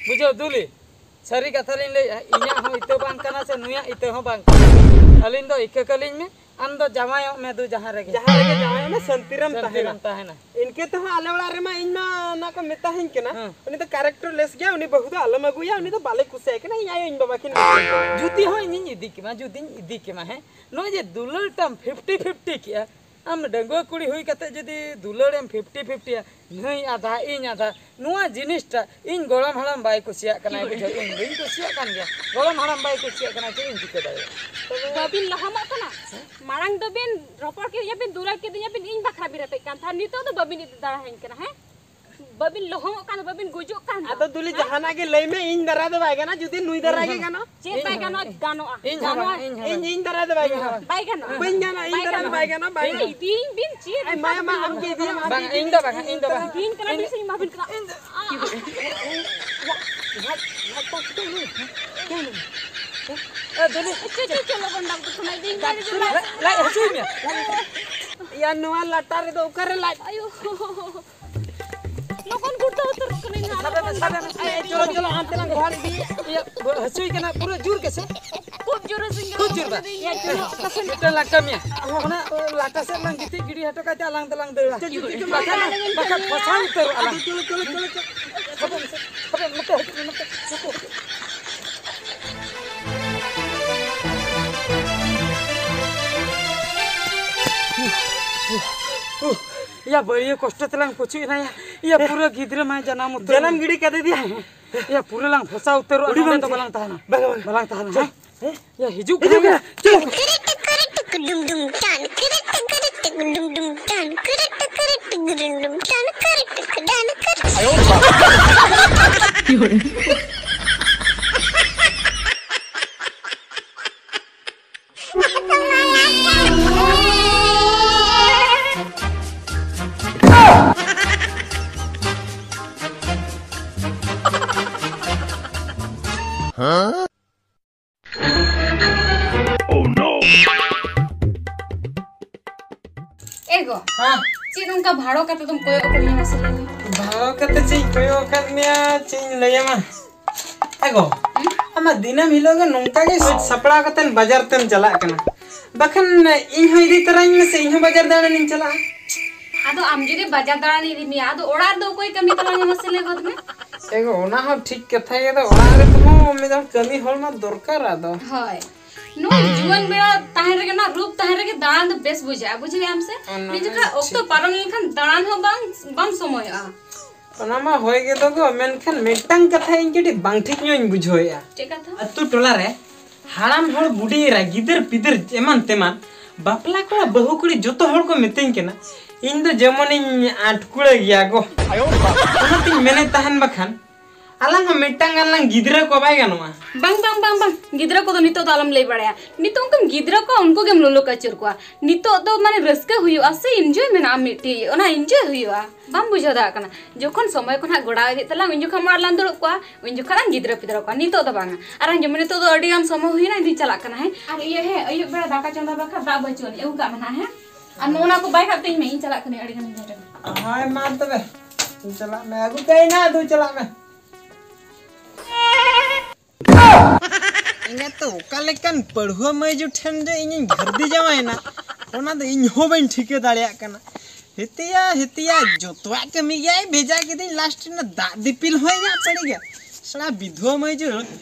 ᱵᱩᱡᱷᱟᱹᱣ ᱫᱩᱞᱤ, ᱥᱟᱹᱨᱤ ᱠᱟᱛᱷᱟ ᱞᱤᱧ ᱞᱟᱹᱭᱮᱫᱼᱟ, ᱤᱧᱟᱹᱜ ᱦᱚᱸ ᱤᱛᱟᱹ ᱵᱟᱝ ᱠᱟᱱᱟ ᱥᱮ ᱱᱩᱭᱟᱜ ᱤᱛᱟᱹ ᱦᱚᱸ ᱵᱟᱝ ᱠᱟᱱᱟ᱾ ᱟᱹᱞᱤᱧ ᱫᱚ ᱤᱠᱟᱹ ᱠᱟᱹᱞᱤᱧ ᱢᱮ, ᱟᱢ ᱫᱚ ᱡᱟᱶᱟᱭᱚᱜ ᱢᱮ ᱫᱩ ᱡᱟᱦᱟᱸ ᱨᱮᱜᱮ᱾ ᱡᱟᱦᱟᱸ ᱨᱮᱜᱮ ᱡᱟᱶᱟᱭᱚᱜ ᱢᱮ, ᱥᱟᱹᱱᱛᱤ ᱨᱮᱢ ᱥᱟᱹᱱᱛᱤ ᱛᱟᱦᱮᱱᱟ᱾ ᱨᱮᱢ ᱛᱟᱦᱮᱱᱟ᱾ ᱤᱱᱠᱟᱹ ᱛᱮᱦᱚᱸ ᱟᱞᱮ ᱚᱲᱟᱜ ᱨᱮᱢᱟ ᱤᱧ ᱢᱟ ᱚᱱᱟ ᱠᱚ ᱢᱮᱛᱟᱦᱤᱧ ᱠᱟᱱᱟ, ᱦᱮᱸ᱾ ᱩᱱᱤ ᱫᱚ character less ᱜᱮᱭᱟ, ᱩᱱᱤ ᱵᱟᱹᱦᱩ ᱫᱚ ᱟᱞᱚᱢ ᱟᱹᱜᱩᱭᱟ, ᱩᱱᱤ ᱫᱚ ᱵᱟᱞᱮ ᱠᱩᱥᱤᱭᱟᱭ ᱠᱟᱱᱟ, ᱤᱧ ᱟᱭᱳ ᱤᱧ ᱵᱟᱵᱟ ᱠᱤᱱ ᱢᱮᱛᱟᱹᱧ ᱠᱟᱱᱟ᱾ ᱡᱩᱫᱤ ᱦᱚᱸ ᱤᱧᱤᱧ ᱤᱫᱤ ᱠᱮᱢᱟ, ᱡᱩᱫᱤᱧ ᱤᱫᱤ ᱠᱮᱢᱟ, ᱦᱮᱸ, ᱱᱚᱜᱼᱚᱭ ᱡᱮ ᱫᱩᱞᱟᱹᱲ ᱴᱟᱢ fifty fifty ᱠᱮᱜᱼᱟ, ᱟᱢ ᱰᱟᱺᱜᱩᱣᱟᱹ ᱠᱩᱲᱤ ᱦᱩᱭ ᱠᱟᱛᱮ ᱡᱩᱫᱤ ᱫᱩᱞᱟᱹᱲᱮᱢ ᱯᱷᱤᱯᱴᱤ ᱯᱷᱤᱯᱴᱤᱭᱟ, ᱱᱩᱭ ᱟᱫᱷᱟ ᱤᱧ ᱟᱫᱷᱟ, ᱱᱚᱣᱟ ᱡᱤᱱᱤᱥᱴᱟ ᱤᱧ ᱜᱚᱲᱚᱢ ᱦᱟᱲᱟᱢ ᱵᱟᱭ ᱠᱩᱥᱤᱭᱟᱜ ᱠᱟᱱᱟ, ᱵᱩᱡᱷᱟᱹᱣ? ᱤᱧ ᱵᱟᱹᱧ ᱠᱩᱥᱤᱭᱟᱜ ᱠᱟᱱ ᱜᱮᱭᱟ, ᱜᱚᱲᱚᱢ ᱦᱟᱲᱟᱢ ᱵᱟᱭ ᱠᱩᱥᱤᱭᱟᱜ ᱠᱟᱱᱟ, ᱪᱮᱫ ᱤᱧ ᱪᱤᱠᱟᱹ ᱫᱟᱲᱮᱭᱟᱜᱼᱟ? ᱵᱟᱹᱵᱤᱱ ᱞᱚᱦᱚᱢᱚᱜ ᱠᱟᱱᱟ? ᱢᱟᱲᱟᱝ ᱫᱚᱵᱤᱱ ᱨᱚᱯᱚᱲ ᱠᱮᱫᱤᱧᱟ ᱵᱤᱱ, ᱫᱩᱞᱟᱹᱲ ᱠᱮᱫᱤᱧᱟ ᱵᱤᱱ, ᱤᱧ ᱵᱟᱠᱷᱨᱟ ᱵᱤᱱ ᱨᱮᱯᱮᱡ ᱠᱟᱱ ᱛᱟᱦᱮᱸᱫ, ᱱᱤᱛᱚᱜ ᱫᱚ ᱵᱟᱹᱵᱤᱱ ᱤᱫᱤ ᱫᱟᱲᱮᱭᱟᱹᱧ ᱠᱟᱱᱟ, ᱦᱮᱸ? ᱵᱟᱹᱵᱤᱱ ᱞᱚᱦᱚᱢᱚᱜ ᱠᱟᱱ ᱫᱚ, ᱵᱟᱹᱵᱤᱱ ᱜᱩᱡᱩᱜ ᱠᱟᱱ ᱫᱚ, ᱟᱫᱚ ᱫᱩᱞᱤ, ᱦᱮᱸ? ᱡᱟᱦᱟᱱᱟᱜ ᱜᱮ ᱞᱟᱹᱭ ᱢᱮ, ᱤᱧ ᱫᱟᱨᱟᱭ ᱫᱚ ᱵᱟᱭ ᱜᱟᱱᱚᱜᱼᱟ, ᱡᱩᱫᱤ ᱱᱩᱭ ᱫᱟᱨᱟᱭ ᱜᱮ ᱜᱟᱱᱚᱜᱼᱟ᱾ ᱪᱮᱫ ᱵᱟᱭ ᱜᱟᱱᱚᱜᱼᱟ? ᱤᱧ ᱦᱚᱸ ᱵᱟᱝ, ᱜᱟᱱᱚᱜᱼᱟ᱾ ᱤᱧ ᱦᱚᱸ ᱵᱟᱝ᱾ ᱤᱧ, ᱤᱧ ᱫᱟᱨᱟᱭ ᱫᱚ ᱵᱟᱭ ᱜᱟᱱᱚᱜᱼᱟ᱾ ᱵᱟᱭ ᱜᱟᱱᱚᱜᱼᱟ᱾ ᱵᱟᱹᱧ ᱜᱟᱱᱚᱜᱼᱟ, ᱤᱧ ᱵᱟᱭ ᱫᱟᱨᱟᱭ ᱫᱚ ᱜᱟᱱᱚᱜᱼᱟ᱾ ᱵᱟᱭ ᱜᱟᱱᱚᱜᱼᱟ᱾ ᱵᱟᱹᱧ ᱜᱟᱱᱚᱜᱼᱟ᱾ ᱤᱫᱤᱭᱤᱧ ᱵᱤᱱ, ᱪᱮᱫ ᱟᱭ, ᱢᱟᱭᱟ ᱢᱟ, ᱟᱢ ᱜᱮ ᱤᱫᱤᱭᱟᱢ, ᱟᱢ ᱵᱟᱝ, ᱜᱮ ᱤᱧ ᱫᱚ ᱵᱟᱝ, ᱤᱧ ᱫᱚ ᱵᱟᱝ᱾ ᱤᱫᱤᱭᱤᱧ ᱠᱟᱱᱟ ᱵᱤᱱ ᱥᱮ ᱤᱧ ᱮᱢᱟ ᱵᱤᱱ ᱠᱟᱱᱟ? ᱮ, ᱫᱩᱞᱤ᱾ ᱪᱮᱫ, ᱪᱮᱫ, ᱪᱮᱫ ᱞᱚᱜᱚᱱ ᱰᱟᱠᱛᱚᱨ ᱠᱷᱟᱱᱟ ᱤᱫᱤᱭᱤᱧ ᱠᱟᱱᱟ? ᱞᱟᱡ, ᱞᱟᱡ ᱦᱟᱹᱥᱩᱭᱮᱫ ᱢᱮᱭᱟ? ᱤᱭᱟ, ᱱᱚᱣᱟ ᱞᱟᱴᱟ ᱨᱮᱫᱚ ᱚᱠᱟᱨᱮ ᱞᱟᱡ? ᱟᱭᱳ᱾ ᱞᱚᱜᱚᱱ ᱜᱩᱲᱫᱟᱹ ᱩᱛᱟᱹᱨᱚᱜ ᱠᱟᱹᱱᱟᱹᱧ ᱦᱟᱸᱜ, ᱥᱟᱵᱮ ᱢᱮ, ᱞᱚᱜᱚᱱ ᱥᱟᱵᱮ ᱢᱮ᱾ ᱰᱟᱠᱛᱚᱨ᱾ ᱮ, ᱪᱚᱞᱚ, ᱪᱚᱞᱚ, ᱦᱟᱱᱛᱮ ᱞᱟᱝ ᱜᱚᱦᱚᱲ ᱤᱫᱤᱭᱮ᱾ ᱤᱭᱟᱹ, ᱦᱟᱹᱥᱩᱭ ᱠᱟᱱᱟ, ᱯᱩᱨᱟᱹ ᱡᱳᱨ ᱜᱮᱥᱮ? ᱠᱷᱩᱵ ᱡᱳᱨᱮ ᱥᱮᱸᱜᱮᱞ ᱠᱷᱩᱵ ᱡᱳᱨ ᱵᱟ? ᱠᱟᱹᱫᱤᱧᱟ᱾ ᱢᱤᱫᱴᱟᱝ ᱞᱟᱝ ᱠᱟᱹᱢᱤᱭᱟ, ᱚᱱᱟ ᱞᱟᱴᱟ ᱥᱮᱫ ᱞᱟᱝ ᱜᱤᱛᱤᱡ ᱜᱤᱰᱤ ᱦᱚᱴᱚ ᱠᱟᱛᱮ ᱟᱞᱟᱝ ᱫᱚᱞᱟᱝ ᱫᱟᱹᱲᱟ᱾ ᱪᱚ, ᱪᱚ, ᱪᱚ, ᱪᱚ, ᱵᱟᱠᱷᱟᱱ, ᱪᱚ, ᱪᱚ, ᱵᱟᱠᱷᱟᱱ ᱪᱚ, ᱯᱷᱟᱥᱟᱣ ᱩᱛᱟᱹᱨᱚᱜᱼᱟ ᱞᱟᱝ᱾ ᱪᱚᱞᱚ, ᱪᱚᱞᱚ, ᱪᱚᱞᱚ, ᱪᱚᱞᱚ᱾ ᱦᱟᱯᱮ ᱢᱮᱥᱮ, ᱦᱟᱯᱮ, ᱱᱚᱛᱮ, ᱱᱚᱛᱮ, ᱱᱚᱛᱮ᱾ ᱭᱟ, ᱵᱟᱹᱲᱤᱭᱟᱹ ᱠᱚᱥᱴᱚ ᱛᱮᱞᱟᱝ ᱯᱩᱪᱩᱡ ᱮᱱᱟ ᱭᱟ᱾ ᱭᱟ, ᱯᱩᱨᱟᱹ ᱜᱤᱫᱽᱨᱟᱹ ᱢᱟᱭ ᱡᱟᱱᱟᱢ ᱩᱛᱟᱹᱨ ᱡᱟᱱᱟᱢ ᱮᱱᱟ᱾ ᱜᱤᱰᱤ ᱠᱟᱫᱮ ᱫᱚᱭᱟ᱾ ᱭᱟ, ᱯᱩᱨᱟᱹ ᱞᱟᱝ ᱯᱷᱟᱥᱟᱣ ᱩᱛᱟᱹᱨᱚᱜᱼᱟ, ᱩᱰᱤ ᱱᱚᱰᱮ ᱵᱟᱝ ᱫᱚ ᱪᱮ? ᱵᱟᱞᱟᱝ ᱛᱟᱦᱮᱱᱟ᱾ ᱵᱟᱝᱟ, ᱵᱟᱝᱟ᱾ ᱵᱟᱞᱟᱝ ᱛᱟᱦᱮᱱᱟ, ᱪᱮ? ᱦᱮᱸ? ᱭᱟ, ᱦᱤᱡᱩᱜ ᱦᱤᱡᱩᱜ ᱠᱟᱱᱟ᱾ ᱠᱟᱱᱟ, ᱪᱮ? ᱮ ᱜᱚ, ᱦᱮᱸ? ᱪᱮᱫ ᱚᱱᱠᱟ ᱵᱷᱟᱲᱚ ᱠᱟᱛᱮ ᱫᱚᱢ ᱠᱚᱭᱚᱜ ᱟᱠᱟᱫᱤᱧᱟ, ᱢᱟᱥᱮ ᱞᱟᱹᱭ ᱢᱮ? ᱵᱷᱟᱲᱚ ᱠᱟᱛᱮ ᱪᱮᱫ ᱤᱧ ᱠᱚᱭᱚᱜ ᱟᱠᱟᱫ ᱢᱮᱭᱟ, ᱪᱮᱫ ᱤᱧ ᱞᱟᱹᱭᱟᱢᱟ? ᱮ ᱜᱚ, ᱦᱩᱸ? ᱟᱢᱟᱜ ᱫᱤᱱᱟᱹᱢ ᱦᱤᱞᱳᱜ ᱜᱮ ᱱᱚᱝᱠᱟ ᱜᱮ ᱥᱟᱡᱽ ᱥᱟᱯᱲᱟᱣ ᱠᱟᱛᱮ ᱵᱟᱡᱟᱨ ᱛᱮᱢ ᱪᱟᱞᱟᱜ ᱠᱟᱱᱟ᱾ ᱵᱟᱠᱷᱟᱱ ᱤᱧ ᱦᱚᱸ ᱤᱫᱤ ᱛᱚᱨᱟᱧ ᱢᱮᱥᱮ, ᱤᱧ ᱦᱚᱸ ᱵᱟᱡᱟᱨ ᱫᱟᱬᱟᱱᱤᱧ ᱪᱟᱞᱟᱜᱼᱟ᱾ ᱟᱫᱚ ᱟᱢ ᱡᱩᱫᱤ ᱵᱟᱡᱟᱨ ᱫᱟᱬᱟᱱ ᱤᱫᱤ ᱢᱮᱭᱟ, ᱟᱫᱚ ᱚᱲᱟᱜ ᱨᱮᱫᱚ ᱚᱠᱚᱭ ᱠᱟᱹᱢᱤ ᱛᱟᱞᱟᱝᱟ, ᱢᱟᱥᱮ ᱞᱟᱹᱭ ᱜᱚᱫ ᱢᱮ? ᱮ ᱜᱚ, ᱚᱱᱟ ᱦᱚᱸ ᱴᱷᱤᱠ ᱠᱟᱛᱷᱟ ᱜᱮ, ᱟᱫᱚ ᱚᱲᱟᱜ ᱨᱮ ᱛᱚ ᱢᱤᱫᱴᱟᱝ ᱠᱟᱹᱢᱤ ᱦᱚᱲ ᱢᱟ ᱫᱚᱨᱠᱟᱨ᱾ ᱟᱫᱚ ᱦᱳᱭ, ᱱᱚᱣᱟ ᱡᱩᱣᱟᱹᱱ ᱵᱮᱲᱟ ᱛᱟᱦᱮᱸ ᱨᱮᱜᱮ, ᱱᱚᱣᱟ ᱨᱩᱯ ᱛᱟᱦᱮᱸ ᱨᱮᱜᱮ ᱫᱟᱬᱟᱱ ᱫᱚ ᱵᱮᱥ ᱵᱩᱡᱷᱟᱹᱜᱼᱟ, ᱵᱩᱡᱷᱟᱹᱣ ᱟᱢ ᱥᱮ? ᱚᱱᱟ ᱢᱤᱫ ᱡᱚᱠᱷᱟ ᱢᱟ ᱚᱠᱛᱚ ᱴᱷᱤᱠ᱾ ᱯᱟᱨᱚᱢ ᱞᱮᱱᱠᱷᱟᱱ ᱫᱟᱬᱟᱱ ᱦᱚᱸ ᱵᱟᱝ, ᱵᱟᱢ ᱥᱚᱢᱚᱭᱚᱜᱼᱟ᱾ ᱚᱱᱟ ᱢᱟ ᱦᱳᱭ ᱜᱮ ᱫᱚ ᱜᱚ, ᱢᱮᱱᱠᱷᱟᱱ ᱢᱤᱫᱴᱟᱝ ᱠᱟᱛᱷᱟ ᱤᱧ ᱠᱟᱹᱴᱤᱡ ᱵᱟᱝ ᱴᱷᱤᱠ ᱧᱚᱜ ᱤᱧ ᱵᱩᱡᱷᱟᱹᱣᱮᱫᱼᱟ᱾ ᱪᱮᱫ ᱠᱟᱛᱷᱟ? ᱟᱹᱛᱩ ᱴᱚᱞᱟ ᱨᱮ ᱦᱟᱲᱟᱢ ᱦᱚᱲ, ᱵᱩᱰᱷᱤ ᱮᱨᱟ, ᱜᱤᱫᱟᱹᱨ ᱯᱤᱫᱟᱹᱨ ᱮᱢᱟᱱ ᱛᱮᱢᱟᱱ, ᱵᱟᱯᱞᱟ ᱠᱚᱲᱟ ᱵᱟᱹᱦᱩ ᱠᱩᱲᱤ ᱡᱚᱛᱚ ᱦᱚᱲ ᱠᱚ ᱢᱤᱛᱟᱹᱧ ᱠᱟᱱᱟ, ᱤᱧ ᱫᱚ ᱡᱮᱢᱚᱱᱤᱧ ᱟᱸᱴᱠᱩᱲᱟᱹ ᱜᱮᱭᱟ ᱜᱚ᱾ ᱚᱱᱟᱛᱤᱧ ᱢᱮᱱᱮᱫ ᱛᱟᱦᱮᱱ, ᱵᱟᱠᱷᱟᱱ ᱟᱞᱟᱝ ᱦᱚᱸ ᱢᱤᱫᱴᱟᱝ ᱜᱟᱱ ᱞᱟᱝ ᱜᱤᱫᱽᱨᱟᱹ ᱠᱚ ᱵᱟᱭ ᱜᱟᱱᱚᱜᱼᱟ? ᱵᱟᱝ, ᱵᱟᱝ, ᱵᱟᱝ, ᱵᱟᱝ, ᱜᱤᱫᱽᱨᱟᱹ ᱠᱚᱫᱚ ᱱᱤᱛᱚᱜ ᱫᱚ ᱟᱞᱚᱢ ᱞᱟᱹᱭ ᱵᱟᱲᱟᱭᱟ᱾ ᱱᱤᱛᱚᱜ ᱩᱱᱠᱩᱢ ᱜᱤᱫᱽᱨᱟᱹ ᱠᱚᱣᱟ, ᱩᱱᱠᱩ ᱜᱮᱢ ᱞᱚᱞᱚ ᱟᱹᱪᱩᱨ ᱠᱚᱣᱟ᱾ ᱱᱤᱛᱚᱜ ᱫᱚ ᱢᱟᱱᱮ ᱨᱟᱹᱥᱠᱟᱹ ᱦᱩᱭᱩᱜᱼᱟ ᱥᱮ enjoy ᱢᱮᱱᱟᱜᱼᱟ ᱢᱤᱫᱴᱤᱡ, ᱚᱱᱟ enjoy ᱦᱩᱭᱩᱜᱼᱟ᱾ ᱵᱟᱢ ᱵᱩᱡᱷᱟᱹᱣ ᱫᱟᱲᱮᱭᱟᱜ ᱠᱟᱱᱟ? ᱡᱚᱠᱷᱚᱱ ᱥᱚᱢᱚᱭ ᱠᱚ ᱱᱟᱦᱟᱜ ᱜᱚᱲᱟᱣ ᱤᱫᱤᱜ ᱛᱟᱞᱟᱝ, ᱩᱱ ᱡᱚᱠᱷᱚᱱ ᱢᱟ ᱟᱨ ᱞᱟᱝ ᱫᱩᱲᱩᱵ ᱠᱚᱜᱼᱟ, ᱩᱱ ᱡᱚᱠᱷᱚᱱ ᱞᱟᱝ ᱜᱤᱫᱽᱨᱟᱹ ᱯᱤᱫᱽᱨᱟᱹ ᱠᱚᱣᱟ᱾ ᱱᱤᱛᱚᱜ ᱫᱚ ᱵᱟᱝᱟ᱾ ᱟᱨ ᱟᱸᱡᱚᱢ ᱢᱮ, ᱱᱤᱛᱚᱜ ᱫᱚ ᱟᱹᱰᱤ ᱜᱟᱱ ᱥᱚᱢᱚᱭ ᱦᱩᱭᱱᱟ, ᱤᱧ ᱫᱩᱧ ᱪᱟᱞᱟᱜ ᱠᱟᱱᱟ, ᱦᱮᱸ? ᱟᱨ ᱤᱭᱟᱹ, ᱦᱮᱸ, ᱟᱹᱭᱩᱵ ᱵᱮᱲᱟ ᱫᱟᱠᱟ ᱪᱚᱸᱫᱟ ᱵᱟᱠᱷᱨᱟ ᱫᱟᱜ ᱵᱟᱹᱪᱩᱜ ᱟᱹᱱᱤᱡ, ᱟᱹᱜᱩ ᱠᱟᱜ ᱢᱮ ᱱᱟᱦᱟᱜ, ᱦᱮᱸ? ᱟᱨ ᱱᱚᱜᱼᱚ ᱱᱟ ᱠᱚ ᱵᱟᱭ ᱠᱟᱜ ᱛᱮ ᱤᱧ ᱢᱮ, ᱤᱧ ᱪᱟᱞᱟᱜ ᱠᱟᱹᱱᱟᱹᱧ ᱟᱹᱰᱤ ᱜᱟᱱ ᱡᱟᱭᱜᱟ ᱨᱮ᱾ ᱦᱳᱭ, ᱢᱟ ᱛᱚᱵᱮ, ᱫᱩ ᱪᱟᱞᱟᱜ ᱢᱮ, ᱟᱹᱜᱩ ᱠᱟᱜ ᱟᱹᱧ ᱱᱟᱦᱟᱜ, ᱫᱩ ᱪᱟᱞᱟᱜ ᱢᱮ᱾ ᱮᱸᱜᱟᱛ ᱫᱚ ᱚᱠᱟ ᱞᱮᱠᱟᱱ ᱯᱟᱹᱲᱦᱩᱣᱟᱹ ᱢᱟᱹᱭ ᱡᱩ ᱴᱷᱮᱱ ᱡᱮ ᱤᱧᱤᱧ ᱜᱷᱟᱹᱨᱫᱤ ᱡᱟᱶᱟᱭᱮᱱᱟ, ᱚᱱᱟ ᱫᱚ ᱤᱧ ᱦᱚᱸ ᱵᱟᱹᱧ ᱴᱷᱤᱠᱟᱹ ᱫᱟᱲᱮᱭᱟᱜ ᱠᱟᱱᱟ᱾ ᱦᱤᱛᱤᱭᱟ, ᱦᱤᱛᱤᱭᱟ, ᱡᱚᱛᱚᱣᱟᱜ ᱠᱟᱹᱢᱤ ᱜᱮ ᱟᱡ ᱵᱷᱮᱡᱟ ᱠᱤᱫᱤᱧ, last ᱨᱮ ᱫᱟᱜ ᱫᱤᱯᱤᱞ ᱦᱚᱸ ᱤᱧᱟᱹᱜ ᱯᱟᱹᱲᱤ ᱜᱮ᱾ ᱥᱟᱞᱟ ᱵᱤᱫᱷᱣᱟᱹ ᱢᱟᱹᱭ ᱡᱩ